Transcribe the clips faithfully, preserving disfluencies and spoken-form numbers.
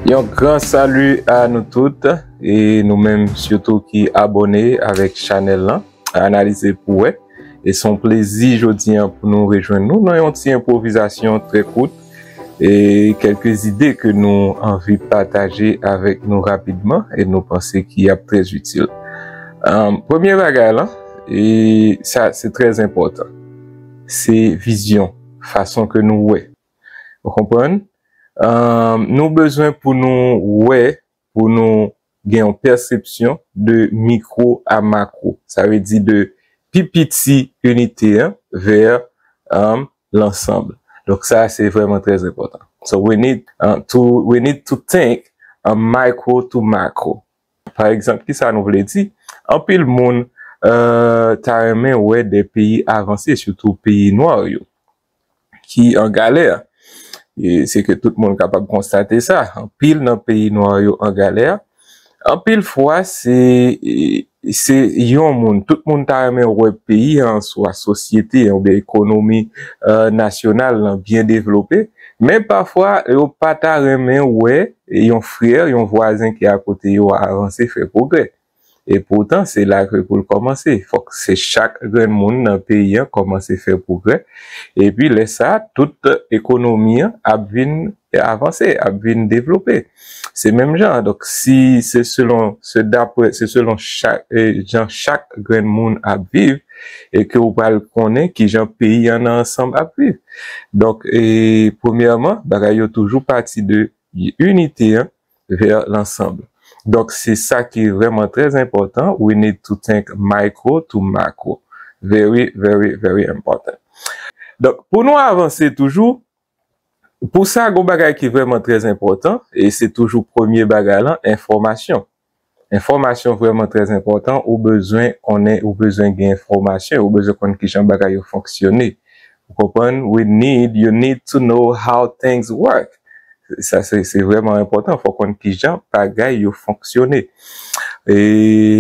Yon gran sali a nou tout, e nou menm sitou ki abòne avèk chanèl lan, Analize pou wè. E se yon plezi jodi an pou nou rejwenn nou nan yon ti enpwovizasyon trè kout e kèlke zide ke nou anvi pataje avèk nou rapidman e nou panse ki ap trè itil. Ahn, premye bagay la, e sa se trè enpòtan, se vizyon, fason ke nou wè. Ou konprann? Ahn, nou bezwen pou nou wè, pou nou gen yon pèsepsyon de mikwo a makwo. Sa vle di de pi piti inite an vè, um, lansanm. Donk sa se vrèman trè enpòtan. So we need, uh, to, we need to think, uh, micro to macro. Pa egzanp, kisa nou vle di? Anpil moun, uh, ta renmen wè de peyi avanse, sitou peyi nwa yo ki an galè. E se ke tout moun kapab konstate sa. Anpil nan peyi nwa yo an galè. Anpil fwa, se, se yon moun, tout moun ta renmen wè peyi an, swa sosyete an, oubyen ekonomi, eh, nasyonal lan byen devlope. Men pafwa, yo pa ta renmen wè yon frè, yon vwazen ki akote yo a avanse, fè pwogrè. E poutan, se la ke pou l kòmanse. Fòk se chak grenn moun nan peyi an kòmanse fè pwogrè. Epi lè sa, tout ekonomi an ap vin avanse, ap vin devlope. Se menm jan. Donk, si se selon, se daprè, se selon chak, eh, jan chak grenn moun ap viv, e ke ou pral konnen kijan peyi an nan ansanm ap viv. Donk, e, premyèman, bagay yo toujou pati de inite an vè lansanm. Donk, se sa ki vrèman trè enpòtan. We need to think micro to macro. Very, very, very important. Donk, pou nou avanse toujou, pou sa, gon bagay ki vrèman trè enpòtan, e se toujou premye bagay lan, enfòmasyon. Enfòmasyon vrèman trè enpòtan, ou bezwen konnen, ou bezwen gen enfòmasyon, ou bezwen konn kijan bagay yo fonksyone. Ou konprann? We need, you need to know how things work. Sa se, se vrèman enpòtan, fò konn kijan bagay yo fonksyone. E,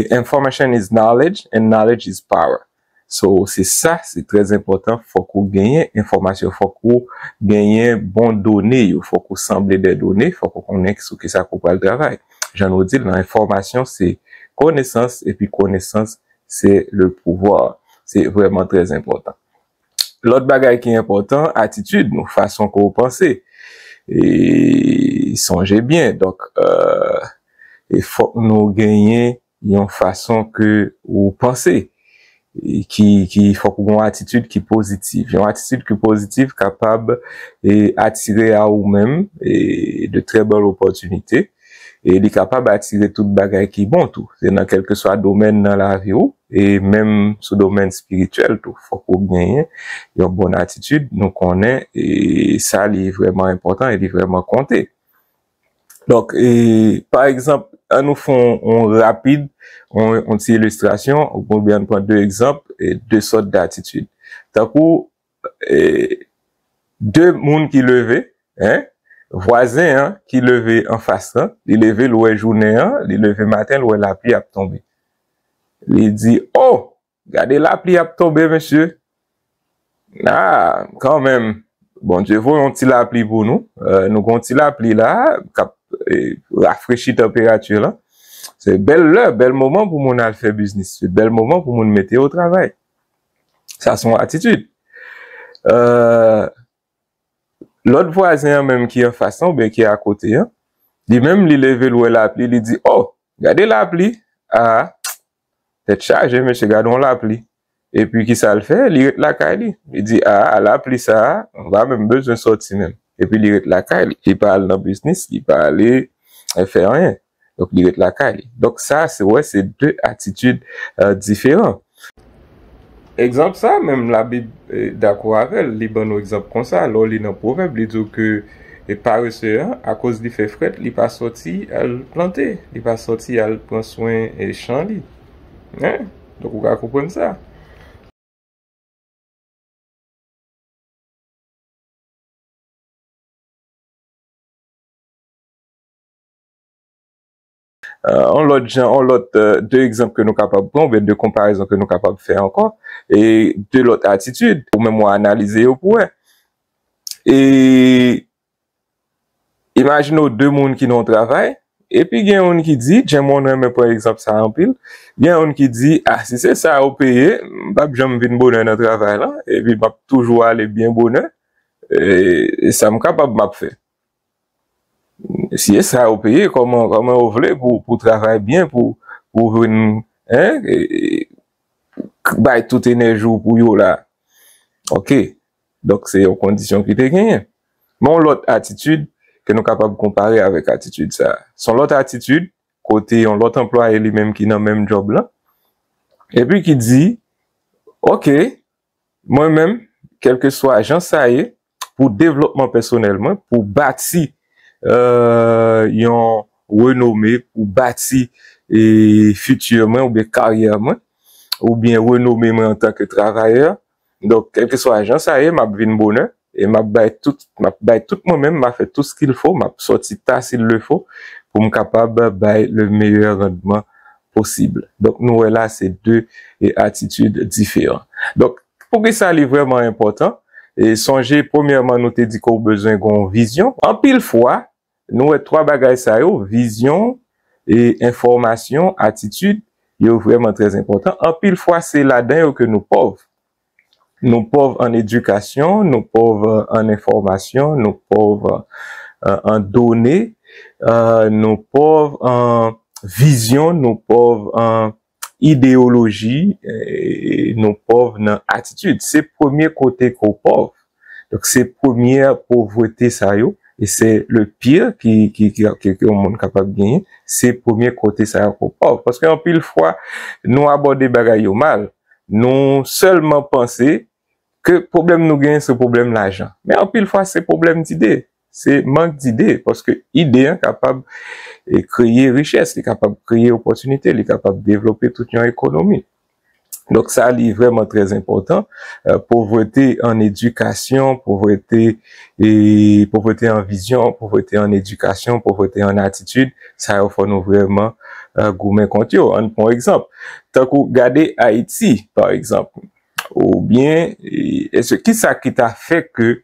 information is knowledge and knowledge is power. So, se sa, se trè enpòtan, fòk ou genyen enfòmasyon, fòk ou genyen bon done yo, fòk ou sanble de done, fòk ou konnen sou kisa ke ou pral travay. Jan nou di l, nan enfòmasyon, se konesans, epi konesans, se le pouvoir. Se vrèman trè enpòtan. Lòt bagay ki enpòtan, atitid nou, fason ke ou panse. E sonje byen, donk, eh, e fòk nou genyen yon fason ke ou panse, e ki, ki fòk ou gen yon atitid ki pozitiv. Yon atitid ki pozitiv kapab, e, atire a ou menm, e, de trè bèl opòtinite, e li kapab atire tout bagay ki bon tou. Se nan kèlkeswa domèn nan lavi ou, e menm sou domèn espirityèl tou, fòk ou genyen yon bon atitid. Nou konnen, e sa li vrèman enpòtan e li vrèman konte. Donk, e, pa egzanp, ann nou fè yon, yon rapid, yon, yon ti ilistrasyon, oubyen ann pran de egzanp, e, de sòt datitid. Tankou, e, de moun ki leve, en, vwazen an ki leve anfas lan, li leve, l wè jounen an, li leve maten, l wè lapli ap tonbe. Li di, "O, gade lapli ap tonbe, mesye." Ah, kanmenm, Bondye voye yon ti lapli pou nou. Eh, nou gen yon ti lapli la, k ap, eh, rafrechi tanperati lan. Se bèl lè, bèl moman pou moun al fè biznis. Se bèl moman pou moun mete yo travay. Sa se yon atitid. Eh, lòt vwazen an menm ki anfas lan oubyen ki akote an, li menm li leve, l wè lapli, li di, "O, gade lapli. Ah, tèt chaje, mesye, gade yon lapli." Epi kisa l fè? Li ret lakay li. Li di, "Ah, lapli sa a, m pa menm bezwen sòti menm." Epi li ret lakay li. Li pa al nan biznis, li pa ale, eh, fè anyen. Donk, li ret lakay li. Donk, sa, se, wè, se de atitid, eh, diferan. Egzanp sa, menm Labib, eh, dakò avè l. Li ban nou egzanp konsa. Lè w li nan Pwovèb, li di w ke, eh, parese an, akoz li fè frèt, li pa sòti al plante, li pa sòti al pran swen, eh, chan li. Hein? Donk, ou ka konprann sa. Eh, yon lòt jan, yon lòt, eh, de egzanp ke nou kapab pran, oubyen de konparezon ke nou kapab fè ankò, e de lòt atitid, ou menm w a analize yo pou wè. E Imajine w de moun ki nan yon travay, epi gen youn ki di, Jim, mwen renmen pran egzanp sa anpil, gen youn ki di, a, si se sa yo peye, m p ap janm vin bonè nan travay lan, epi m ap toujou ale byen bonè, e, e sa m kapab m ap fè. Si e sa yo peye, kòman, kòman yo vle pou, pou travay byen, pou, pou vin, en, e, e, bay tout enèji w pou yo la. Ok. Donk, se yon kondisyon ki te genyen. Men yon lòt atitid ke nou kapab konpare avèk atitid sa a. Se yon lòt atitid, kote yon lòt anplwaye li menm ki nan menm djòb lan, epi ki di, ok, mwen menm, kèlkeswa jan sa ye, pou devlopman pèsonèl mwen, pou bati, e, yon renome, pou bati, e, fiti mwen oubyen karyè mwen, oubyen renome mwen antanke travayè. Donk, kèlkeswa jan sa ye, m ap vin bonè, e m ap bay tout, m ap bay tout mwen menm, m ap fè tout ce qu'il faut, m ap sòti ta s'il le faut, pou m kapab bay le meilleur rendement posib. Donk, nou wè la, se de, e, atitid diferan. Donk, poukisa li vrèman enpòtan? E sonje, premyèman, nou te di ke w bezwen gen yon vizyon. Anpil fwa, nou wè twa bagay sa yo, vizyon, e enfòmasyon, atitid, yo vrèman trè enpòtan. Anpil fwa, se ladan yo ke nou pòv. Nou pòv an edikasyon, nou pòv an enfòmasyon, nou pòv, e, an done, e, nou pòv an vizyon, nou pòv an ideyoloji, e, nou pòv nan atitid. Se premye kote ke w pòv. Donk, se premye povrete sa yo, e se le pire ki, ki, ki, ke, ke yon moun kapab genyen, se premye kote sa yo ke w pòv. Paske anpil fwa, nou abòde bagay yo mal. Nou sèlman panse ke pwoblèm nou genyen se pwoblèm lajan. Men anpil fwa, se pwoblèm dide. Se mank dide, paske ide an kapab, e, kreye richès, li kapab kreye opòtinite, li kapab devlope tout yon ekonomi. Donk, sa, li vrèman trè enpòtan. E, povrete an edikasyon, povrete, e, povrete an vizyon, povrete an edikasyon, povrete an atitid, sa yo fò nou vrèman, e, goumen kont yo. Ann pran yon egzanp. Tankou gade Ayiti, pa egzanp. Oubyen, e, èske, kisa ki ta fè ke,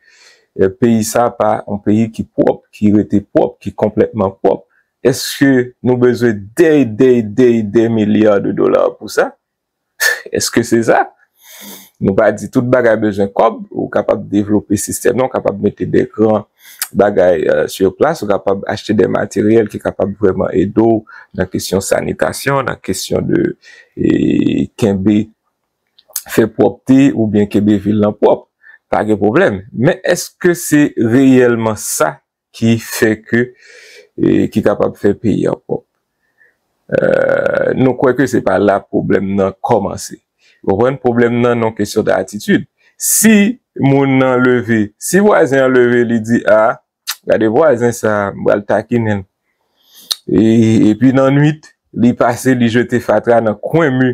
e, peyi sa pa yon peyi ki pwòp, ki rete pwòp, ki konplètman pwòp? Èske nou bezwen dè, dè, dè, dè milya de dola pou sa? Èske se sa? Nou pa di tout bagay bezwen kòb, ou kapab devlope sistèm nan, ou kapab mete de gran bagay, e, sur place, ou kapab achte de materyèl ki kapab vrèman ede w nan kesyon sanitasyon, nan kesyon de, e, kenbe, fè pwòpte oubyen kenbe vil lan pwòp. Pa gen pwoblèm. Men èske se reyèlman sa ki fè ke, e, ki kapab fè peyi a pwòp? E, nou kwè ke se pa la pwoblèm nan kòmanse. Ou konprann? Pwoblèm nan, nan kesyon de atitid. Si moun nan leve, si vwazen an leve, li di, a, gade vwazen sa, m pral takinen l. E, epi nan nwit, li pase, li jete fatra nan kwen mi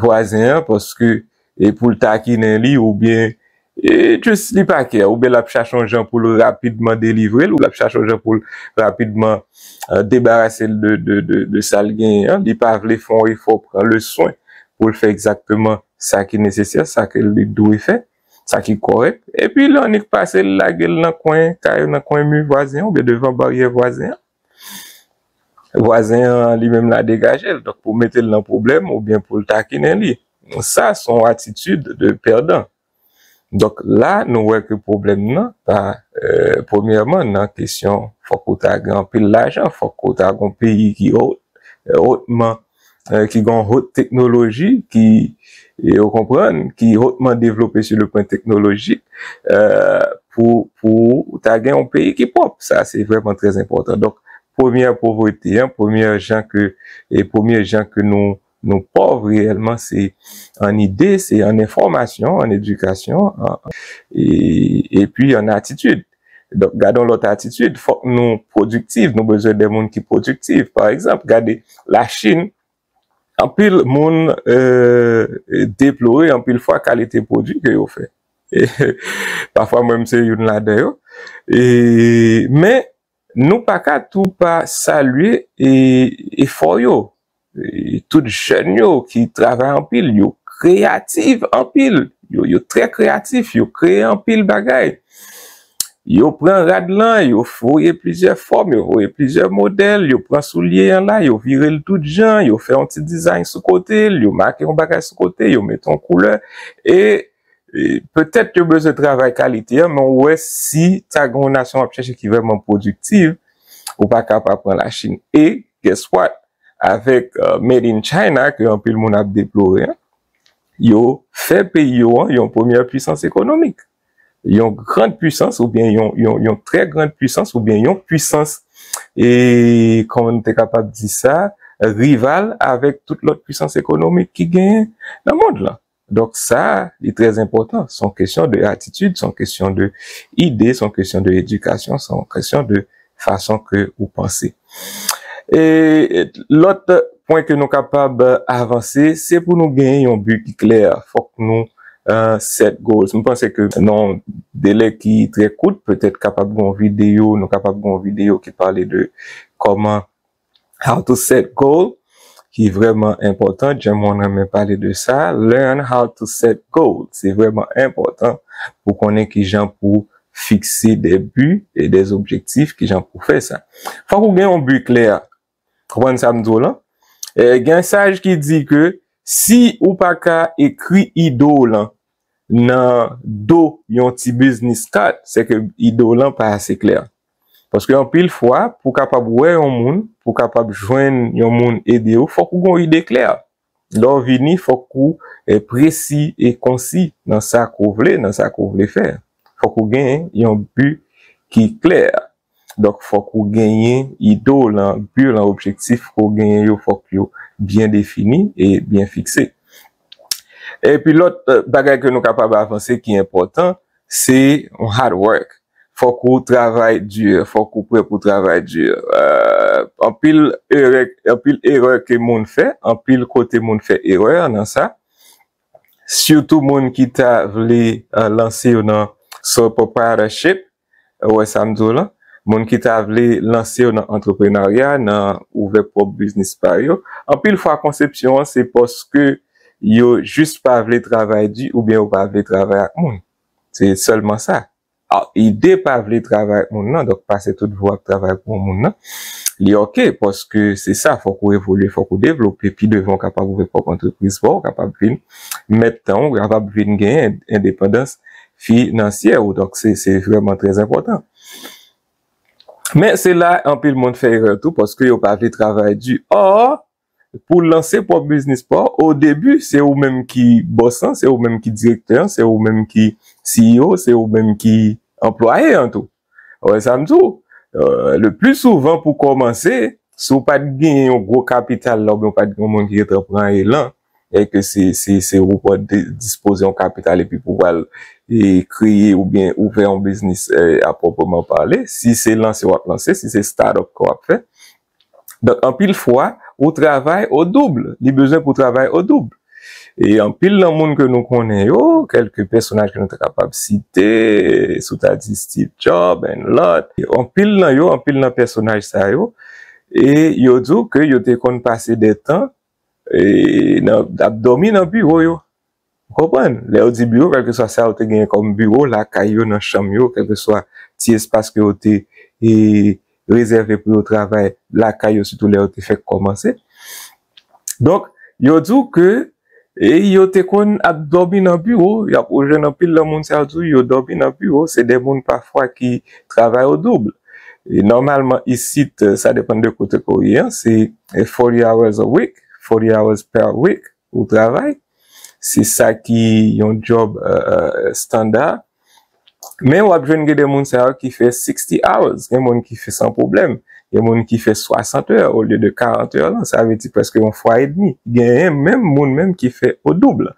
vwazen an, paske, e, pou l takinen li, oubyen, e, jis li pa kè, oubyen l ap chache yon jan pou l rapidman delivre l, ou l ap chache yon jan pou l rapidman, e, debarase l de, de, de, de sa l genyen an. Li pa vle fè yon efò, pran le swen pou l fè egzakteman sa ki nesesè, sa ke li dwe fè, sa ki kòrèk. Epi, l annik pase, l lage l nan kwen kay, nan kwen mi vwazen an, oubyen devan baryè vwazen an. Vwazen an, li menm, la degaje l. Donk, pou mete l nan pwoblèm oubyen pou l takinen li. Sa, se yon atitid de pèdan. Donk, la, nou wè ke pwoblèm nan, pa, e, premyèman, nan kesyon, fòk ou ta gen anpil lajan, fòk ou ta gen yon peyi ki o-, otman, e, ki gen yon hot teknoloji, ki, e, ou konprann, ki hotman devlope sur le plan teknolojik, e, pou, pou ou ta gen yon peyi ki pwòp. Sa, se vrèman trè enpòtan. Donk, premyè povrete an, premyè jan ke, e premye jan ke nou, nou pòv reyèlman, se an ide, se an enfòmasyon, an edikasyon, an, e, epi an atitid. Donk, gade yon lòt atitid, fòk nou pwodiktif, nou bezwen de moun ki pwodiktif. Pa egzanp, gade Lachin, anpil moun, e, deplore anpil fwa kalite pwodui ke yo fè. E, pafwa, mwen menm, se youn ladan yo. E, men, nou pa ka tou pa salye, e, efò yo. E, tout jèn yo ki travay anpil, yo kreyatif anpil, yo, yo trè kreyatif, yo kreye anpil bagay. Yo pran rad lan, yo voye plizyè fòm, yo voye plizyè modèl, yo pran soulye an la, yo vire l tout jan, yo fè yon ti dizayn sou kote l, yo make yon bagay sou kote, yo mete yon koulè. E, e petèt yo bezwen travay kalite an, men w wè si ta gen yon nasyon w ap chèche ki vrèman pwodiktiv, ou pa ka pa pran Lachin. E, guess what? Avèk uh, Made in China, ke anpil moun ap deplore, yo fè peyi yo an yon premyè pwisans ekonomik. Yon grand pwisans oubyen yon, yon, yon trè grand pwisans oubyen yon pwisans, e kòman nou te kapab di sa, rival avèk tout lòt pwisans ekonomik ki genyen nan mond lan. Donk sa, li trè enpòtan. Se yon kesyon de atitid, se yon kesyon de ide, se yon kesyon de edikasyon, se yon kesyon de fason ke ou panse. E lòt pwen ke nou kapab avanse, se pou nou genyen yon bi ki klè. Fòk nou uh, set goals. Mwen panse ke nan delè ki trè kout, petèt kapab gen yon videyo, nou kapab gen yon videyo ki pale de kòman how to set goal, ki vrèman enpòtan. Jan mwen renmen pale de sa, learn how to set goal. Se vrèman enpòtan pou konnen ki jan pou fikse de bi e de objektif, ki jan pou fè sa. Fòk ou gen yon bi klè. Konprann sa m di w lan? E, gen saj ki di ke si ou pa ka ekri ide w lan nan do yon ti business card, se ke ide w lan pa ase klè. Paske anpil fwa, pou kapab wè yon moun, pou kapab jwenn yon moun ede w, fòk ou gen yon ide klè. Lè w vini, fòk ou eh, presi e konsi nan sa ke w vle, nan sa ke w vle fè. Fòk ou gen yon bi ki klè. Donk, fòk ou genyen ide w lan, bi w lan, objektif ke w genyen yo, fòk yo byen defini e byen fikse. Epi lòt eh, bagay ke nou kapab avanse ki enpòtan, se yon hard work. Fòk ou travay di, fòk ou prè pou travay di. Eh, anpil erè, anpil erè ke moun fè, anpil kote moun fè erè nan sa. Sitou moun ki ta vle eh, lanse yo nan sole proprietorship, ou wè sa m di w lan. Moun ki ta vle lanse yo nan antreprenarya, nan ouvè pwòp biznis pa yo. Anpil fwa konsepsyon an se paske yo jis pa vle travay di oubyen yo pa vle travay ak moun. Se sèlman sa. A, ide pa vle travay ak moun nan, donk pase tout vi w ap travay pou yon moun nan. Li oke, paske se sa, fòk ou evolye, fòk ou devlope, pi devan w kapab ouvè pwòp antrepriz pa w, w kapab vin mèt tan w, w kapab vin genyen endepandans finansyè w. Donk se, se vrèman trè enpòtan. Men se la anpil moun fè erè tou, paske yo pa vle travay di. Or, pou lanse pwòp biznis pa w, o debi, se ou menm ki bòs lan, se ou menm ki direktè an, se ou menm ki C E O, se ou menm ki anplwaye an tou. Ou wè sa m di w? Euh, le pli souvan pou kòmanse, si w pa t genyen yon gwo kapital la, oubyen w pa t gen yon moun ki gentan pran elan, e ke se, se, se ou pran de, dispoze yon kapital epi pou w al e kreye oubyen ouvè yon biznis eh, a pwòpman pale, si se lanse w ap lanse, si se startup ke w ap fè, donk, anpil fwa, ou travay o double. Li bezwen pou w travay o double. E anpil nan moun ke nou konnen yo, kèlke pèsonaj ke nou ta kapab site, si w ta di Steve Jobs and lòt, anpil nan yo, anpil nan pèsonaj sa yo, e yo di w ke yo te konn pase de tan e, nan, ap dòmi nan biwo yo. Ou konprann? Lè yo di biwo, kèlkeswa sa yo te genyen kòm biwo, lakay yo, nan chanm yo, kèlkeswa ti espas ke yo te e, rezève pou yo travay lakay yo, sitou lè yo te fèk kòmanse. Donk, yo di w ke e, yo te konn ap dòmi nan biwo, y ap ou jwenn anpil nan moun sa yo di w, yo dòmi nan biwo, se de moun pafwa ki travay o double. E nòmalman, isit, sa depann de kote ke w ye an, se e, forty hours a week, forty hours per week, ou travay. Se sa ki yon job eh, eh, standard. Men w ap jwenn gen de moun sa yo ki fè sixty hours, gen moun ki fè san pwoblèm, gen moun ki fè swasant è olye de karant è lan, sa vle di prèske yon fwa edmi. Genyen menm moun menm ki fè o double.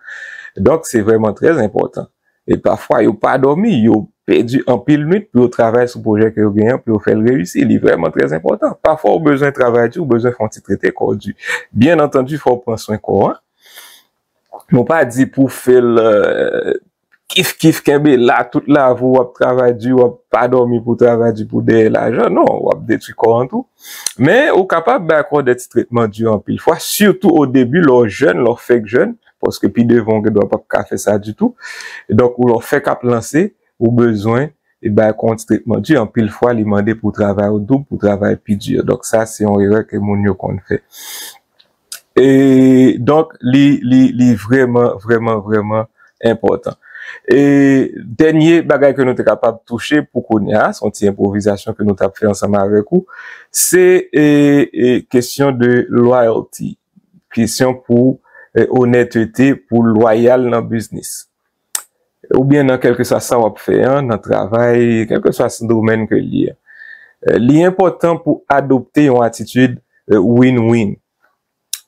Donk, se vrèman trè enpòtan. E pafwa, yo pa dòmi, yo pèdi anpil nwit pou yo travay sou pwojè ke yo genyen, pou yo fè l reyisi. Li vrèman trè enpòtan. Pafwa, ou bezwen travay di, ou bezwen fè yon ti trete kò w di. Byen antandi, fò w pran swen kò w an. Nou pa di pou fè l eh, kif kif kenbe la tout lavi w, w ap travay di, w ap pa dòmi pou travay di pou dèyè lajan. Non, w ap detwi kò w an tou. Men, ou kapab bay kò w de ti tretman di anpil fwa, sitou o debi, lè w jèn, lè w fèk jèn, paske pi devan w gendwa p ap ka fè sa ditou. Donk, lè w fèk ap lanse, ou bezwen e bay kon ti tretman di, anpil fwa li mande pou w travay ou doub, pou w travay pi di. Donk sa se yon erè ke moun yo konn fè. E donk li li li vrèman vrèman vrèman enpòtan. E dènye bagay ke nou te kapab touche pou kounye a, se yon ti enpwovizasyon ke nou t ap fè ansanm avèk ou, se e, e kesyon de loyalty, kesyon pou e, onètete, pou lwayal nan biznis oubyen nan kèlkeswa sa w ap fè an, nan travay, kèlkeswa domèn ke l ye. E, li enpòtan pou adopte yon atitid e, win-win.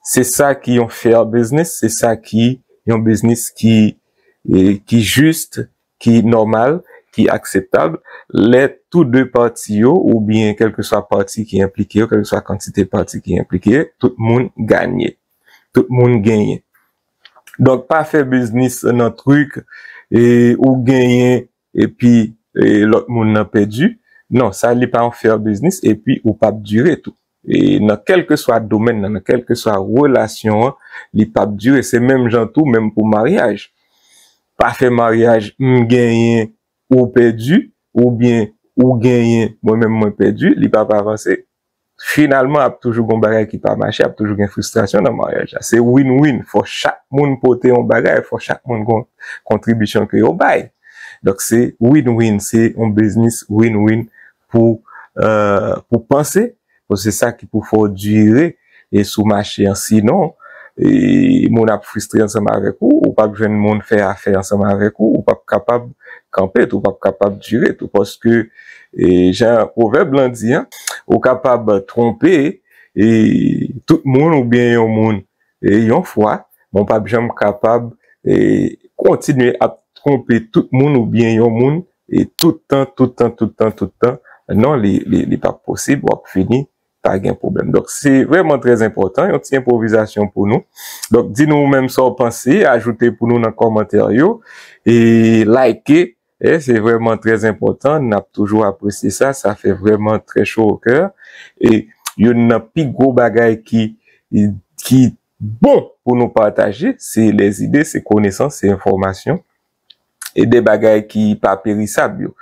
Se sa ki yon fair business, se sa ki yon biznis ki e, ki jis, ki nòmal, ki akseptab, lè tou de pati yo, oubyen kèlkeswa pati ki enplike yo, kèlkeswa kantite pati ki enplike yo, tout moun ganye. Tout moun genyen. Donk pa fè biznis nan trik e, ou genyen epi e, lòt moun nan pèdi. Non, sa li pa yon fair business epi ou p ap dire tou. E nan kèlkeswa domèn nan, nan kèlkeswa relasyon an, li p ap dire. Se menm jan tou, menm pou maryaj. Pa fè maryaj m genyen ou pèdi, oubyen ou genyen mwen menm mwen pèdi, li p ap avanse. Finalman ap toujou gen yon bagay ki pa mache, ap toujou gen fristrasyon nan maryaj la. Se win-win, fò chak moun pote yon bagay, fò chak moun gen yon kontribisyon ke yo bay. Donk se win-win, se yon biznis win-win pou e, pou panse, pou se sa ki pou fè w dire e sou mache an. Sinon e, moun ap fristre ansanm avèk ou, ou p ap jwenn moun fè afè ansanm avèk ou, ou p ap kapab kanpe tou, ou p ap kapab dire tou, paske e, jan pwovèb lan di an, ou kapab twonpe e, tout moun oubyen yon moun e, yon fwa, men w p ap janm kapab e, kontinye ap twonpe tout moun oubyen yon moun e, tout tan, tout tan, tout tan, tout tan. Non, li, li, li p ap posib, w ap fini pa gen pwoblèm. Donk se vrèman trè enpòtan, yon ti enpwovizasyon pou nou. Donk di nou menm sa w panse, ajoute pou nou nan kòmantè yo e like. E se vrèman trè enpòtan, n ap toujou apresye sa, sa fè vrèman trè cho o kè. E youn nan pi gwo bagay ki ki bon pou nou pataje, se lèzide, se konesans, se enfòmasyon e de bagay ki pa perisab yo.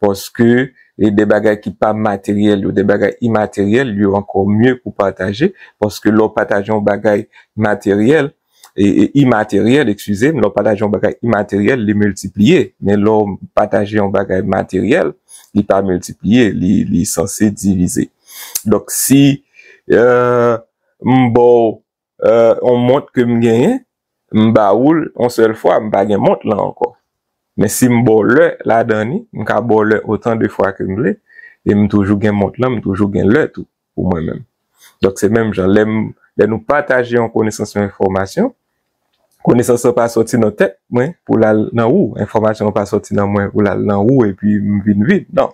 Paske e de bagay ki pa materyèl yo, de bagay imateryèl yo ankò mye pou pataje, paske lè w pataje yon bagay materyèl e, e imateryèl, eskize m, lè w pataje yon bagay imateryèl, li miltipliye. Men lè w pataje yon bagay materyèl, li pa miltipliye, li, li sanse divize. Donk si e, m ba w e, yon mont ke m genyen, m ba ou l yon sèl fwa, m pa gen mont lan ankò. Men si m ba w lè ladan li, m ka ba w lè otan de fwa ke m vle, e m toujou gen mont lan, m toujou gen lè tou pou mwen menm. Donk se menm jan, lè m, lè nou pataje yon konesans, yon enfòmasyon, konesans lan pa sòti nan tèt mwen pou l al nan ou, enfòmasyon an pa sòti nan mwen pou l al nan ou epi m vin vid. Non.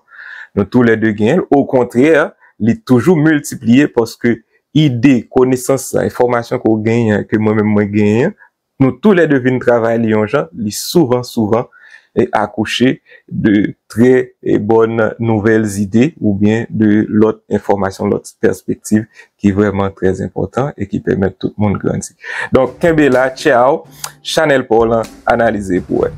Nou toulède genyen l. Okontrè, li toujou miltipliye paske ide, konesans, enfòmasyon ke w genyen, ke mwen menm mwen genyen, nou toulède vin travay li yon jan, li souvan, souvan e akouche de trè e bòn nouvèl zide oubyen de lòt enfòmasyon, lòt pèspektiv ki vrèman trè enpòtan e ki pèmèt tout moun grandi. Donk, kenbe la, tchaw, chanèl pa w lan, analize pou wè.